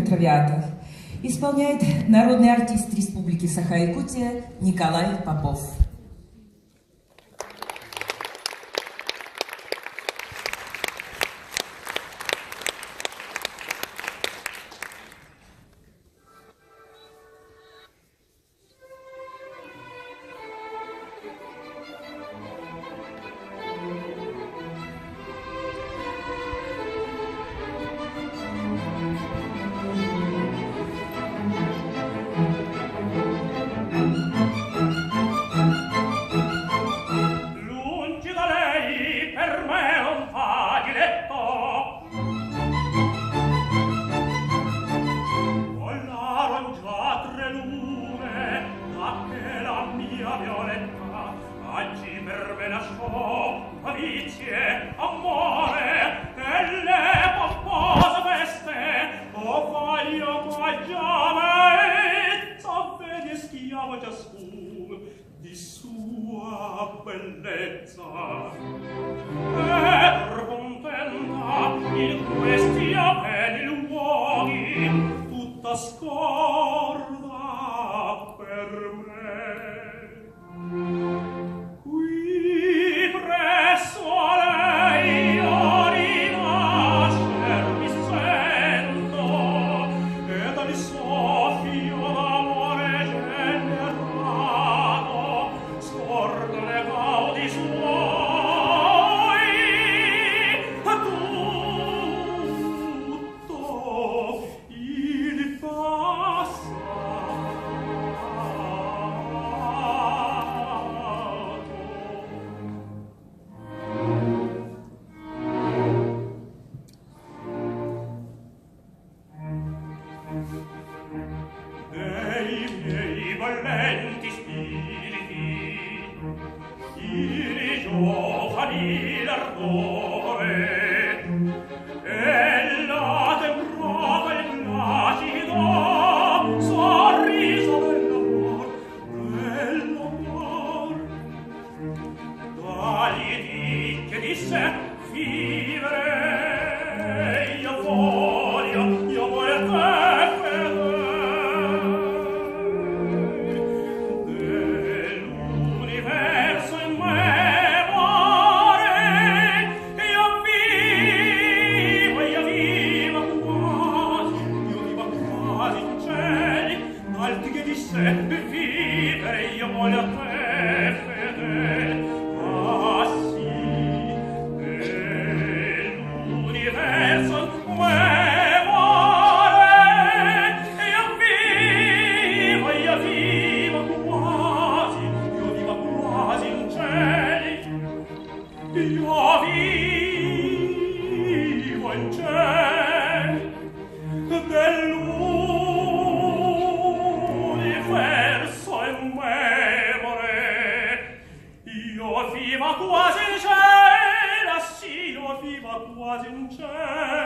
«Травиата» исполняет народный артист Республики Саха-Якутия Николай Попов. Lungi da lei per me non fa diletto Vollaron già tre lune da che la mia Violetta aggi per me lasciò amicizie, amore e le pompose feste o voglio qua già mezza vedi schiavo ciascun di sua bellezza e contenta in questi appeni luoghi tutta scorda per me qui presso a lei io rinascer mi sento e dal soffio d'amore generato scordo le gaudi suoi tutto il passato. Dei miei valenti spiriti i giovani l'ardore e la temprata il placido sorriso dell'amor dell'amor. Dagli di che disse vivere io voglio, io voglio te fedel dell'universo in memore io vivo, io vivo quasi, io vivo quasi in cieli alti che disse vivere io voglio te fedel ah sì dell'universo in memore io vivo, io vivo quasi, io vivo quasi in cieli io vivo in cieli dell'universo in memore io vivo quasi in cieli, sì, io vivo quasi in cieli.